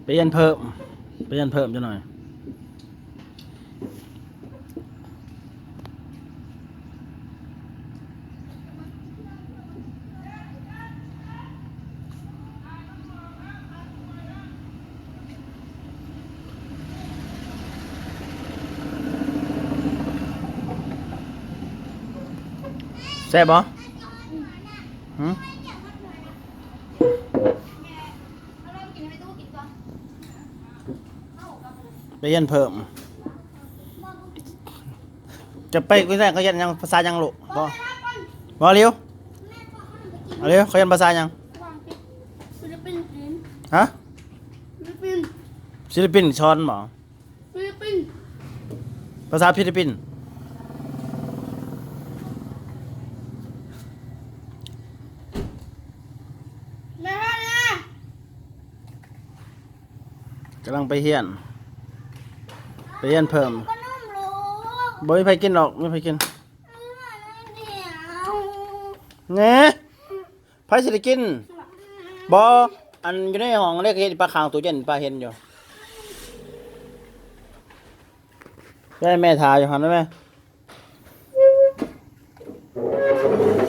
ໄປຮຽນເພີ່ມ ໄປຮຽນເພີ່ມຈັກໜ່ອຍ. ແຊບບໍ່? ຫື? ໄປຮຽນເພີ່ມ. ຈະໄປຢູ່ໃສ ເຂົາຮຽນຫຍັງ ພາສາຫຍັງລູກ? ບໍ່ ບໍ່ເລີຍ ເອົາເລີຍ ເຂົາຮຽນພາສາຫຍັງ? ຮະ? ສິລະປິນສອນບໍ່? ຟີລິບປິນ ພາສາຟີລິບປິນ. ກຳລັງໄປຮຽນ ໄປຮຽນເພີ່ມ. ບໍ່ມີໃຜກິນດອກ ມີໃຜກິນແດ່? ໃຜຊິໄດ້ກິນ? ບໍ່ ອັນຢູ່ໃນຫ້ອງເດ້ ເຮັດປາຂ້າງຕູ້ເຢັນ ປາເຫັນຢູ່. ແມ່ຖ້າຢູ່ຫັ້ນແມ່.